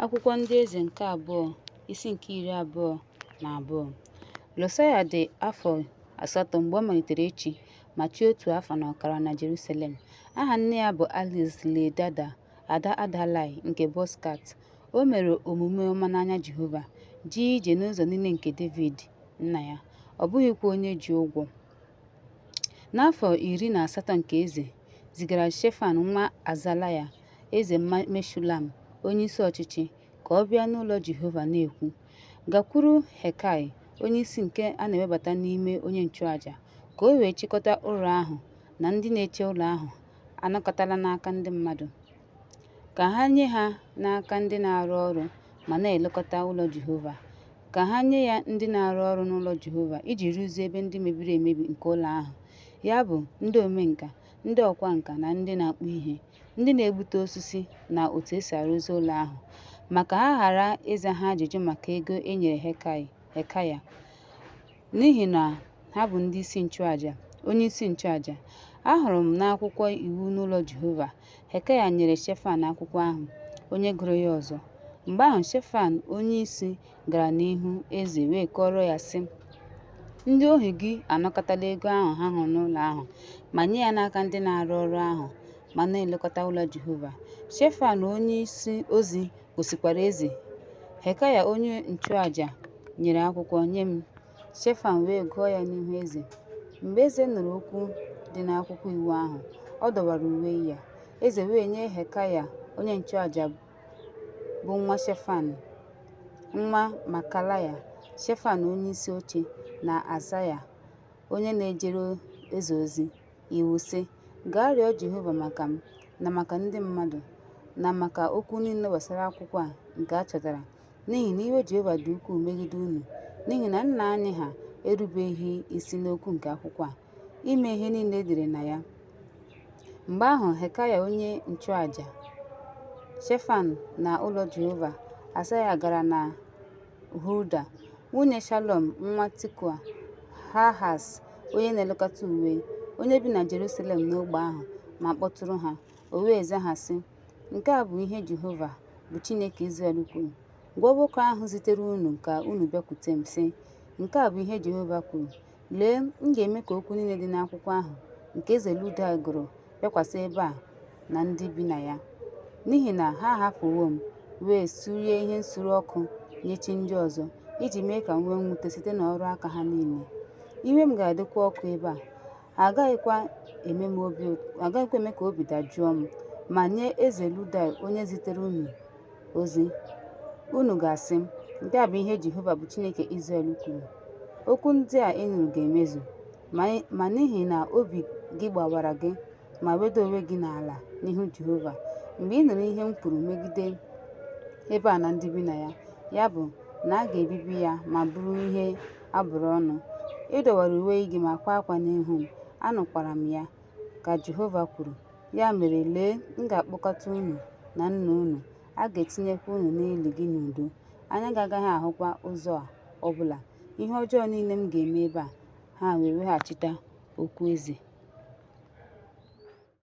Akwụkwọ Ndị Eze nke Abụọ, isi nke 22. Josaya dị afọ 8 mgbe ọ malitere ịchị ma chịa otu afọ na ọkara na Jerusalem. Aha nne ya bụ Alice li Dada, ada Adalaya nke Bozkat. O mere omume ọma n'anya Jehova, jee ije n'ụzọ niile nke Devid nna ya, ọ bụghịkwa onye ji ụgwọ. N'afọ 18 nke eze, zigara Shefan nwa Azalaya, eze Meshulam, onyeisi ọchịchị, ka ọ bịa n'ụlọ Jehova, na-ekwu, Gakwuru Hilkaị onyeisi nke a na-ewebata n'ime onye nchụaja, ka o wee chịkọta ụrọ ahụ na ndị na-eche ụlọ ahụ anakọtala n'aka ndị mmadụ, ka ha nye ha n'aka ndị na-arụ ọrụ ma na-elekọta ụlọ Jehova, ka ha nye ya ndị na-arụ ọrụ n'ụlọ Jehova iji rụzie ebe ndị mebiri emebi nke ụlọ ahụ, ya bụ, ndị omenka, ndị ọkwá nkà na ndị na-akpụ ihe, ndị na-egbutu osisi na otu esi arụzi ụlọ ahụ, ma ka ha ghara ịza ha ajụjụ maka ego e nyere Hilkaya, n'ihi na ha bụ ndị isi nchụaja, onyeisi nchụaja. Ahụrụ m n'akwụkwọ iwu n'ụlọ Jehova. Hilkaya nyere Shefan akwụkwọ ahụ, onye gụrụ ya ọzọ. Mgbe ahụ Shefan onyeisi gara n'ihu eze wee kọọrọ ya, sị, Ndị ohu gị anakọtala ego ahụ ha hụrụ n'ụlọ ahụ ma nye ya n'aka ndị na-arụ ọrụ ahụ ma na-elekọta ụlọ Jehova. Shefan onyeisi ozi gosikwara eze, Hilkaya onye nchụaja nyere akwụkwọ nye m. Shefan wee gụọ ya n'ihu eze. Mgbe eze nụrụ okwu dị n'akwụkwọ iwu ahụ, ọ dọwara uwe ya. Eze wee nye Hilkaya onye nchụaja bụ nwa Shefan, nwa Makalaya, Shefan onyeisi oche, na Asaya onye na-ejere eze ozi, iwu, sị, Gaa rịọ Jehova maka m na maka ndị mmadụ, na maka okwu niile gbasara akwụkwọ a nke a chọtara, n'ihi na iwe Jehova dị ukwuu megide unu, n'ihi na nna anyị ha erubeghị isi n'okwu nke akwụkwọ a, ime ihe niile e dere na ya. Mgbe ahụ Hilkaya onye nchụaja, Shefan na ụlọ Jehova, Asaya gara na Hulda, nwunye Shalum nwa Tikwa Harhas, onye na-elekọta uwe, onye bi na Jerusalem n'ógbè ahụ, ma kpọtụrụ ha. O wee zaa ha, sị, Nke a bụ ihe Jehova, bụ Chineke Izrel kwuru, Gwa nwoke ahụ zitere unu ka unu bịakwute m, sị, Nke a bụ ihe Jehova kwuru, Lee, m ga-eme ka okwu niile dị n'akwụkwọ ahụ nke eze Liudai gụrụ bịakwasị ebe a na ndị bi na ya, n'ihi na ha ahapụwo m, wee surie ihe nsure ọkụ nye chi ndị ọzọ, iji mee ka m nwee mwute site n'ọrụ aka ha niile. Iwe m ga-adịkwa ọkụ ebe a, ha agaghịkwa eme ka obi dajụọ m, ma nye eze Liudai onye zitere unu ozi, unu ga-asị, Nke a bụ ihe Jehova bụ Chineke Izrel kwuru, Okwu ndị a ị nụrụ ga-emezu, ma n'ihi na obi gị gbawara gị ma weda onwe gị n'ala n'ihu Jehova, mgbe ị nụrụ ihe m kwuru megide ebe a na ndị bi na ya, ya bụ, na a ga-ebibi ya ma bụrụ ihe a bụrụ ọnụ, ị dọwara uwe gị ma kwaa akwa n'ihu m, anụkwara m ya, ka Jehova kwuru. Ya mere, lee, m ga-akpọkọta unu na nna unu, a ga-etinyekwa unu n'ili gị n'udo, anya gị agaghị ahụkwa ụzọ ọ bụla ihe ọjọọ niile m ga-eme ebe a. Ha wee weghachite okwu eze.